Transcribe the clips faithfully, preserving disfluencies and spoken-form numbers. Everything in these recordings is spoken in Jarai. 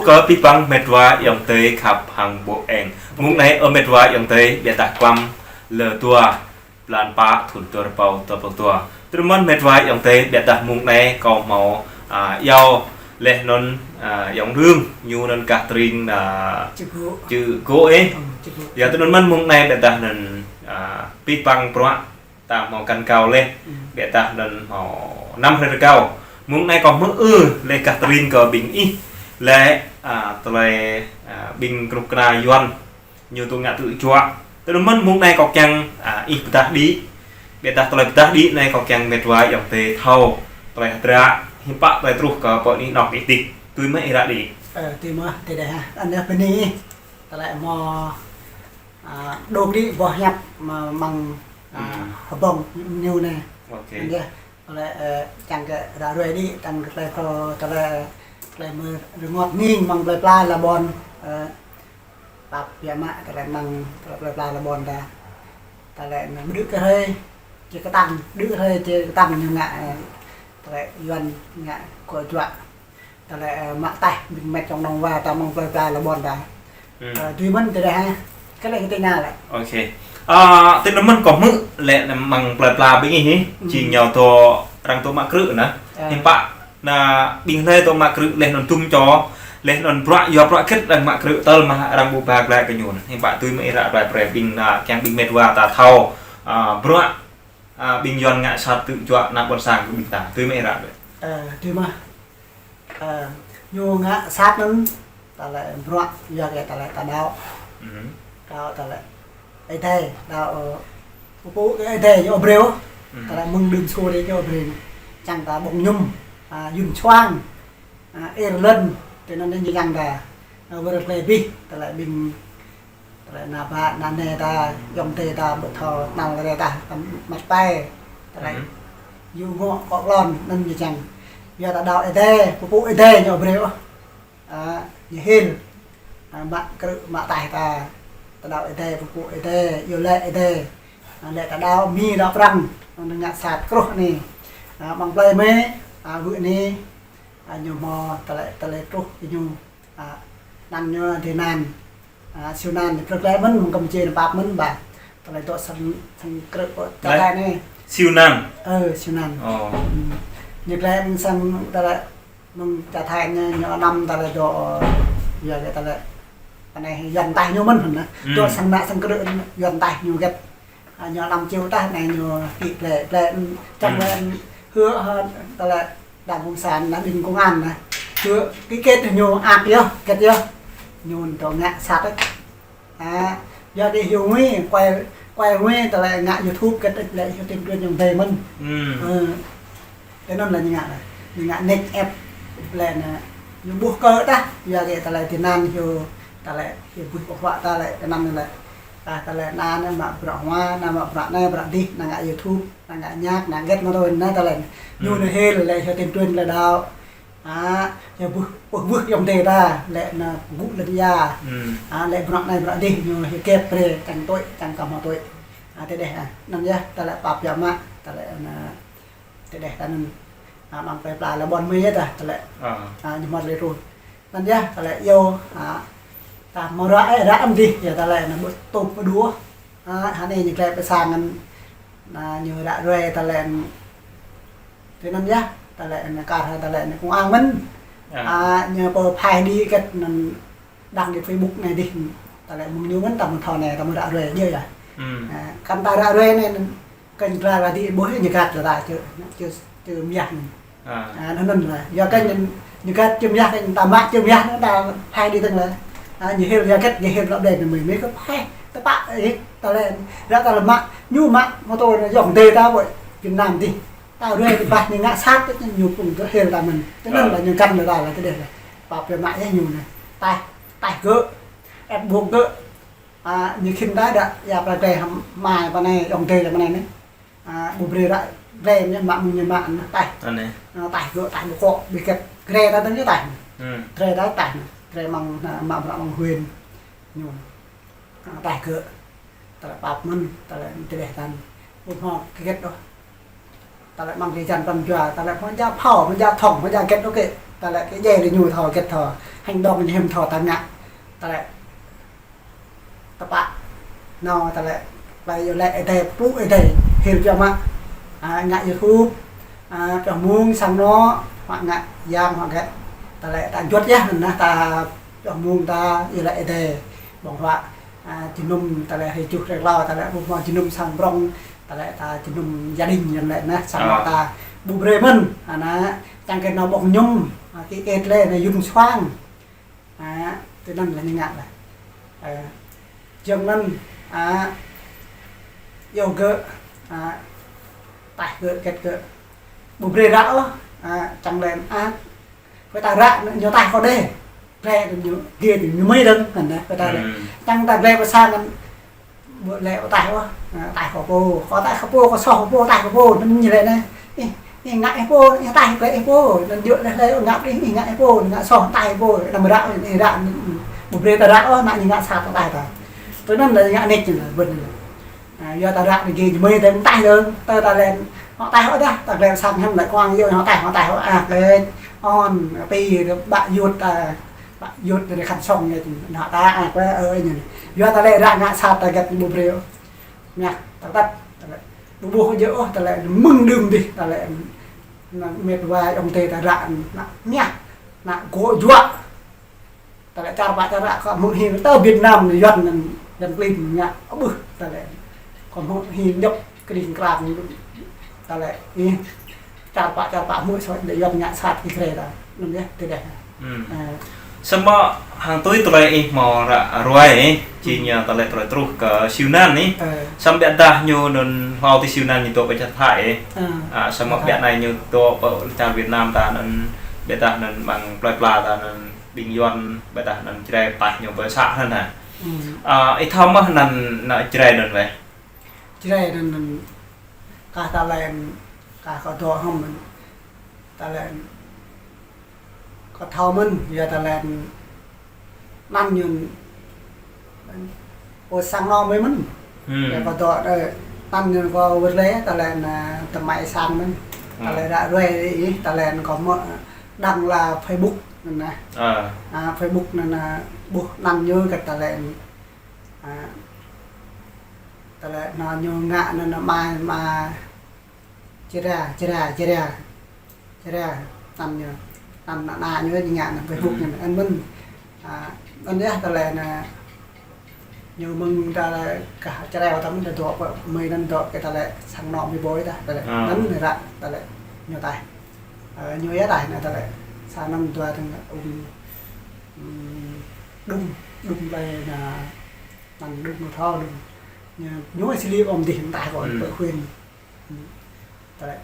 Kơ pih păng met wa ayŏng adơi khăp hăng ƀô̆ eng. Mông anai ơ met wa ayŏng adơi, biă dah klăm lơ dua, blan pă thŭn dua rơbâo dua pluh dua. Tui anŭn mơ̆n met wa ayŏng adơi, biă dah mông anai kâo hmâo, a, iâu laih anŭn, a, ayŏng Rương, ñu anŭn gah tơring, a, Čư̆ Gô̆. Čư̆ Gô̆, ê. Ơ, Čư̆ Gô̆. Yua tui anŭn mơ̆n mông anai biă dah anŭn, a, pih păng bruă ta hmâo găn gao laih. Biă dah anŭn hmâo năm hrơi rơgao. Mông anai kâo hmư̆ ư laih gah tơring kơ ƀing ih laih, a, tơlơi, a, ƀing kơnuk kơna Yuan ñu tŭ ngă tŭ juă. Tui anŭn mơ̆n mông anai kâo kiăng, a, ih pơdah đĭ. Biă dah tơlơi pơdah đĭ anai kâo kiăng met wa ayŏng adơi thâo tơlơi hơdră, hiư̆m pă tơlơi truh kơ pơ anih anŏ ih dih. Tui mơ̆ ih ră đĭ. Ơ, tui mơ̆, tui đeh ha. Anai bơni ih. Tơlơi hmâo, a, dŏ đĭ boh hiăp mơ̆ng, a, hơbông ñu anai. Anai, tơlơi, ơ, čang kơ ră ruai đĭ, čang kơ tơlơi phrâo, tơlơi, tơlơi mơ̆ rơngot hning mơ̆ng plơi pla la ƀôn, ơ, pap biă mă tơlơi mơ̆ng plơi pla la ƀôn ta. Tơlơi anai ƀu đư̆ kơ hrơi, či kơtang, đư̆ hrơi či kơtang ñu ngă, ơ, tơlơi Yuan ngă kơ juă. Tơlơi, ơ, mă taih, ƀing met čong nong wa ta mơ̆ng plơi pla la ƀôn ta. Ơ, tui mơ̆n tơlơi ha. Kơ lĕ kơ tơña lĕ. Ơ, tui anŭn mơ̆n kâo hmư̆ lĕ mơ̆ng plơi pla ƀing ih, či ñu tŭ arăng tŭ mă krư̆ anai. Hiư̆m pă anai ƀing hlơi tŭ mă krư̆ laih anŭn dŭm čô, laih anŭn bruă, yua bruă hơget arăng mă krư̆ tơl mă arăng ƀu ba glaĭ kơ ñu. Hiư̆m pă tui mơ̆ ih ră ruai brơi ƀing anai, kiăng ƀing met wa ta thâo, a, bruă, a, ƀing Yuan ngă sat tŭ juă ană ƀôn sang kơ ƀing ta. Tui mơ̆ ih ră ruai. Ơ, tui mơ̆. Ơ, ñu ngă sat anŭn, tơlơi bruă, yua kơ tơlơi ta đaŏ. Đaŏ tơlơi Ơi Adai, đaŏ, ơ, pơpŭ kơ Ơi Adai ñu brơi. Tơlơi mơ̆ng đưm sô đĭ ñu brơi. Čang ta ƀong ñŭm, a, yŭn čuang, a, êr lŏn, tui anŭn ñu čang ta. A, wơr tơlơi bih, tơlơi ƀing Tơlơi ană bă, ană nai ta, ayŏng adơi ta, ƀu thâo năl rê ta, tăm măt pai. Tơlơi yŭ ngŏ kŏ lŏn, anŭn ñu čang. Yua ta đaŏ Ơi Adai, pơpŭ Ơi Adai ñu brơi ôh. A, ñu hil. A, mă krư̆, mă taih ta. Ta đaŏ Ơi Adai, pơpŭ Ơi Adai, iâu laĭ Ơi Adai. A, lĕ ta đaŏ Mi đaŏ Prăng, anŭn ngă sat kruh anai. A, mơ̆ng plơi mơi, a, wơ̆ anai, a, ñu hmâo tơlơi, tơlơi truh kơ ñu. A, anăn ñu Dê Nan. A, Siu Nan, ñu plơi plơi mơ̆n, mơ̆ng Kampuchia ñu pap mơ̆n ba. Tơlơi dŏ sang, sang krư̆ kơ čar Thái anai. Siu Nan. Ơ, Siu Nan. Ñu plơi mơ̆ng sang tơlơi mơ̆ng čar Thái ñu, ñu anăm tơlơi dŏ, yua kơ tơlơi. Anai Yuan taih ñu mơ̆n hơnă. Dŏ sang ană sang krư̆ Yuan taih ñu hơget. A, ñu anăm čiu tah anai ñu kĭ plơi, plơi, čang plơi hư̆ hơ, tơlơi đảng cộng sản anai, ƀing công an anai. Hư̆ ký kết ñu ăt yơh, hơget yơh. Ñu tŭ ngă sat ĕč. A, yua đĭ hyu ngui, quay, quay ngui, tơlơi ngă YouTube hơget ĕč lĕ hyu tìm quyền ñu dê mơ̆n. Ơ. Tui anŭn lĕ ñu ngă lĕ. Ñu ngă next app lĕ anai. Ñu ƀuh kơ tah, yua kơ tơlơi Dê Nan hyu, tơlơi hyu ƀuh pơhuă tơlơi, tui anŭn lĕ. Tah tơlơi anai anai mă bruă hua, anai mă bruă anai, bruă dih, anai ngă YouTube, anai ngă nhạc, anai hơget mă tui anai tơlơi. Ñu anai hil lĕ hyu tìm quyền lĕ đaŏ. A, hyu ƀuh, ƀuh, ƀuh ayŏng adơi ta, lĕ anai gŭ lŏn ia. A, lĕ bruă anai bruă dih, ñu hyu kĕp brơi, čang tui, čang kơ hmâo tui. A, tơdeh, a, anŭn yơh, tơlơi pap biă mă, tơlơi anai. Tơdeh ta anŭn, a, mơ̆ng plơi pla la ƀôn mơi yơh ta, tơlơi. A, ñu hmâo tơlơi truh. Anŭn yơh, tơlơi iâu, a, ta hmâo ră, ơ, ră mơ̆n dih, yơh tơlơi anŭn ƀu tŭ pơđuaĭ. A, hơnai ñu tơlơi pơsang anŭn, a, ñu ră ruai tơlơi anŭn. Tui anŭn yơh, tơlơi anŭn kar hă tơlơi anŭn công an mơ̆n. A, ñu pơphai đĭ hơget anŭn đăng kơ Facebook anai dih. Tơlơi mơ̆ng ñu mơ̆n ta mơ̆n thâo anai, ta mơ̆n ră ruai djơ̆ yơh. A, kăn ta ră ruai anai, kơnh pla ră đĭ ƀuh ñu găt lĕ ta čơ, čơ, čơ mơyah anŭn. A, anŭn anŭn lĕ. Yua kơ ñu, ñu găt čơ mơyah kơ ta mă čơ mơyah anŭn ta phai đĭ tơ̆ng lĕ. A, ñu hil yua hơget, ñu hil lŏ đe ñu mơi, mơi kơ phai, tơpă, ơ, tơlơi, ră tơlơi mă, ñu mă, mơ̆ tui anŭn ayŏng adơi ta ƀơi Việt Nam dih. Ta ruai tơpă ñu ngă sat, ñu pŭng tơ hil ta mơ̆n. Tui anŭn lĕ ñu găn lĕ ta lĕ tơdeh lĕ. Pap biă mă yơh ñu anai. Taih, taih gơ̆, ĕp ƀô̆ gơ̆. A, ñu khĭn ta đa, ia plơi plơi hăm mai pơ anai, ayŏng adơi ta pơ anai anai. A, ƀu brơi ră, plơi ñu mă mơ̆ng ñu mă anŭn taih. Anai. A, taih gơ̆, taih ƀu kŏ, ƀu hơget. Gre ta tơ̆ng ñu taih. Gre ta taih. Gre mơ̆ng, a, mă bruă mơ̆ng huyện. Ñu. A, taih gơ̆. Tơlơi pap mơ̆n, tơlơi tơdeh ta anŭn. Ƀu hmâo hơget ôh. Tơlơi mơ̆ng kơ jăn pran jua, tơlơi mơ̆ng ja phao, mơ̆ng ja thŏng, mơ̆ng ja hơget, ok. Tơlơi kơ jai lĕ ñu thâo hơget thâo, hành động ñu hiam thâo ta ngă. Tơlơi tơpă. Nao tơlơi, tơlơi yua lĕ Ơi Adai, pơpŭ Ơi Adai, hil pioh mă. A, ngă YouTube, a, pioh mơ̆ng sang anŏ, huă ngă yang, huă hơget. Tơlơi ta juăt yơh, anŭn ta pioh mơ̆ng ta yua lĕ Ơi Adai. Ƀơ̆ng huă, a, jơnum tơlơi hrơi juh hrơi klâo, tơlơi ƀu hmâo jơnum sang prŏng, tơlơi ta jơnum gia đình anŭn lĕ anŭn, sang anŏ ta ƀu brơi mơ̆n, anŭn, čang kơ nao ƀơ̆ng mơñum, a, kĭ kĕt lĕ, anŭn yun suang. A, tui anŭn lĕ ñu ngă lĕ. A, jơ̆ng anŭn, a, yua gơ̆, a, taih gơ̆, hơget gơ̆. Ƀu brơi ră ôh, a, čang lĕ, a, kơ ta ră, ñu taih kơ đe. Glĕ ñu, gê ñu mơi dơ̆ng, anŭn, kơ ta ră. Čang ta glĕ pơ sang anŭn, ƀu lĕ taih ôh, a, taih kơ pô, kơ taih kơ pô, kơ soh kơ pô, taih kơ pô, anŭn ñu lĕ anai. Ih, ih ngă ih pô, ih taih glĕ ih pô, anŭn yua lĕ lĕ ngă ih, ih ngă ih pô, ngă soh taih pô, anăm ră, ih ră, ƀu brơi ta ră ôh, anŭn ñu ngă sat taih ta. Tui anŭn lĕ ngă nik ñu lĕ, ƀuh ñu lĕ. A, yua ta ră anai gê ñu mơi ta taih dơ̆ng, tơ ta lĕ, hŏ taih hŏ dah, ta glĕ sang hiam lĕ kuang yua hŏ taih, hŏ taih hŏ, a, glĕ, on, pi, ƀă yut, a, ƀă yut, tơ khăn song ñu, hŏ ta, a, kơ, ơ, ñu. Yua ta lĕ ră ngă sat ta hơget ƀu brơi ôh. Mơ̆, ta tăt, ta lĕ, ƀu ƀuh jơ̆ ôh, ta lĕ, mơ̆ng đưm dih, ta lĕ, anŭn mĕt wa ayŏng adơi ta ră, anŭn, mơ̆, anŭn gơ̆ juă. Tơlơi čar pă čar ră kơ mơ̆ng hil tơ Việt Nam anŭn Yuan anŭn, Yuan klin ngă, ƀuh, tơlơi. Kơ mơ̆ng hil djŏp kring krang, tơlơi, ih, čar pă čar pă mơ̆ng soi đe Yuan ngă sat kơ Ơi Adai ta. Anŭn yơh, tui đeh. Hmm. A. Samơ̆ hăng tui tơlơi ih hmâo ră ruai, či ñu tơlơi tơlơi truh kơ Siu Nan ih. A. Samơ̆ biă dah ñu anŭn hmâo tui Siu Nan ñu dŏ pơ čar Thái. A. A, samơ̆ biă anai ñu dŏ pơ čar Việt Nam ta anŭn, biă dah anŭn ƀing plơi pla ta anŭn ƀing Yuan, ƀôdah anŭn Jrai pơtaih ñu ƀơi să anŭn hă. Hmm. A, ih thâo mơ̆ anŭn, anŭn Jrai anŭn weh? Jrai anŭn, anŭn, kah ta lĕ, kah kâo dŏ hŏm anŭn, ta lĕ, kâo thâo mơ̆n, yua ta lĕ, anŭn ñu, pô sang anŏ mơi mơ̆n. Hmm. Lĕ kâo dŏ, ơ, anŭn ñu kâo wơ̆t lĕ, ta lĕ, anŭn, tơmai sang mơ̆n. Ta lĕ, hmm, ră ruai ih, ta lĕ, kâo mơ̆, đăng la Facebook anŭn anŭn. A. A, Facebook anŭn anŭn, ƀuh anŭn ñu kơ ta lĕ, a, ta lĕ anŭn ñu ngă anŭn anŭn mai, mai, Jrai, Jrai, Jrai. Jrai, anŭn ñu, anŭn anŭn ñu ngă anŭn Facebook anŭn, anŭn mơ̆n. A, anŭn yơh ta lĕ anŭn, ñu mơ̆ng ta lĕ kah Jrai ta mơ̆n ta dŏ pơ mơi anŭn dŏ kơ ta lĕ sang anŏ mơi ƀơi ta, ta lĕ. A. Anŭn ră, ta lĕ ñu taih. Ơ, ñu yơh taih anŭn ta lĕ. Sa năm dua tơng ung, ung, đŭng, đŭng plơi anŭn, anŭn đŭng nô thâo đŭng. Ñu, ñu sili ôm dih taih kơ, hmm, pơ huyện. Tơlơi,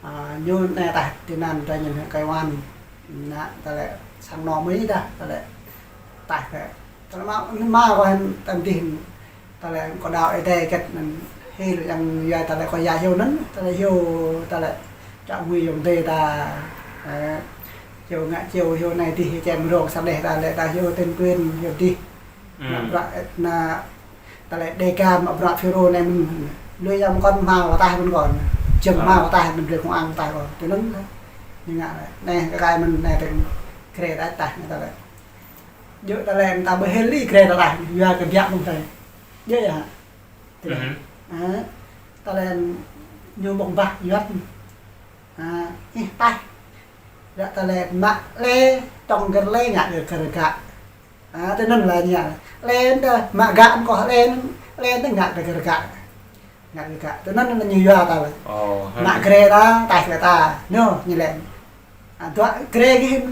a, ñu anai taih tui anŭn, tơlơi ñu anai Kai Wan. Anŭn tơlơi sang anŏ mơi dah, tơlơi taih kơ. Tơlơi mă, mă kơ hăng tơm dih, tơlơi kơ đaŏ Ơi Adai hơget anŭn hil yang yua tơlơi kơ ya hyu anŭn, tơlơi hyu, tơlơi čă ngui ayŏng adơi ta, ơ, hyu ngă hyu, hyu anai dih, hyu čem rong sa đeh ta lĕ ta hyu tên quyền, hyu dih. Anŭn, hmm, bruă, anŭn, tơlơi Dega mă bruă Phêrô anai mơ̆n. Lui yơh mơ̆ng kâo hmâo kơ taih mơ̆n kâo. Jơ̆ng, ah, hmâo kơ taih mơ̆n, brơi kông ang taih kâo. Tui anŭn. Ñu ngă anai, anai kơ kai mơ̆n anai tơng Jrai taih, taih anai tơlơi. Djơ̆ tơlơi ta ƀu hil ih Jrai taih, yua kơ biă mơ̆ng taih. Djơ̆ yơh. Tui anŭn. Mhm. A, tơlơi ñu ƀơ̆ng bah Yuan. A, ih taih. Ră tơlơi mă lĕ, tŏng gơ̆r lĕ ngă gơ̆r gă. A, tui anŭn lĕ ñu. Lĕ tơ, mă gă kơ lĕ, lĕ tơ ngă tơ gơ̆r gă. Ngă gơ̆r gă. Tui anŭn ñu yua ta lĕ. Ơ, mă hă. Jrai ta, taih kơ ta. Ñu, ñu lĕ. A, dua, Jrai gih,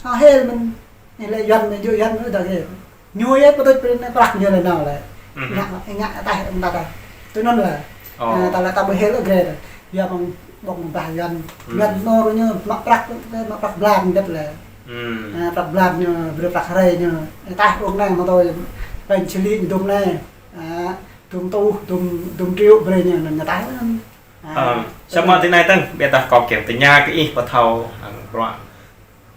a, hil mơ̆n. Ñu lĕ Yuan, ñu Yuan mơ̆n dah gih. Ñu yơh pơtŭč prin prăk ñu lĕ nao lĕ. Mhm. Ngă, ngă taih mơ̆ng ta ta. Tui anŭn lĕ. Ơ. A, ta lĕ ta ƀu hil Jrai ta. Yua mơ̆ng ƀơ̆ng bah Yuan. Hmm. Yuan nô ñu mă prăk, mă prăk blan gĕt lĕ. Hmm. A, prăk blan ñu, brơi prăk hrơi ñu. Taih ƀơ̆ng anai mơ̆ tui, pơ̆ng čili ñu dŭm anai. A, dŭm tuh, dŭm, dŭm triệu brơi ñu, anŭn ñu taih anŭn. A, ơ, samơ̆ tui anai tơng, biă dah kâo kiăng tơña kơ ih pơthâo, a, bruă.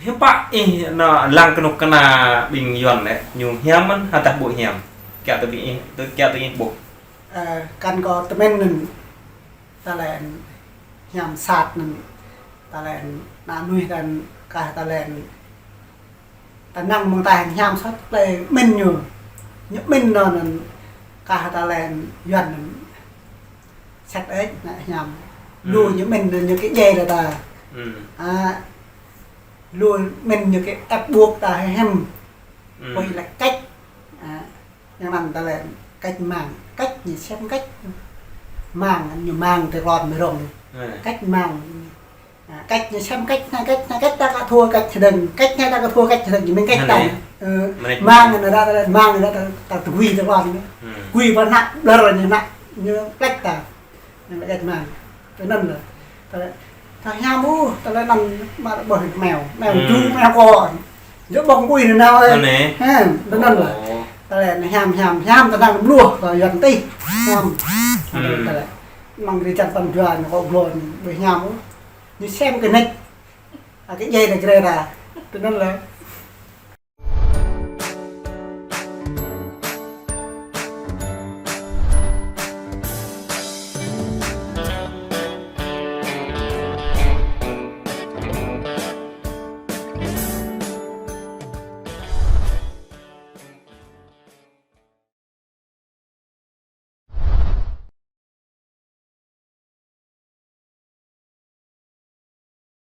Hiư̆m pă ih anŭn lăng kơnuk kơna ƀing Yuan lĕ, ñu hiam mơ̆n, hă dah ƀu hiam. Kiăng tui ƀing ih, tui, kiăng tui ih ƀuh. Ơ, kăn kâo tơmen anŭn, ta lĕ, hiam sat anŭn. Tơlơi anŭn, ană mơnuih ta anŭn, kah tơlơi anŭn. Ta năng mơ̆ng ta hiam sat tơlơi pơmĭn ñu. Ñu pơmĭn anŭn, anŭn kah tơlơi anŭn Yuan anŭn. Sat ĕč, ană hiam. Lu ñu pơmĭn anŭn ñu kơ djai lĕ ta. A, lu pơmĭn ñu kơ ép buộc ta hiam. Ôi lĕ cách. A, Yang anŭn tơlơi cách mạng, cách ñu sem cách. Mạng, ñu mạng tơ klon mơ̆ rong. Cách mạng. A, cách ñu sem cách, anai cách, anai cách ta kơ thua cách hơđơ̆ng, cách anai ta kơ thua cách hơđơ̆ng, ñu mĭn cách ta. Mạng anŭn ta, ta, mạng anŭn ta, ta tui tơ klon. Tui pơ ană ƀlŏr ñu ană, ñu cách ta. Anŭn lĕ cách mạng. Tui anŭn lĕ. Tơlơi, tơlơi hiam ôh, tơlơi anŭn mă ƀơi meo, meo ču, meo kŏ. Djơ̆ ƀơ̆ng ƀui anŭn nao ơi. Ha, tui anŭn lĕ. Tơlơi anŭn hiam, hiam, hiam, tơnăng mluh, kơ Yuan tih. Hiam. Tơlơi. Mơ̆ng ri čăn păn jua anŭn kŏ glô anŭn, ƀơi hiam ôh. Ñu sem kơ nĕč. A, kơ djai ta grê ta. Tui anŭn lĕ.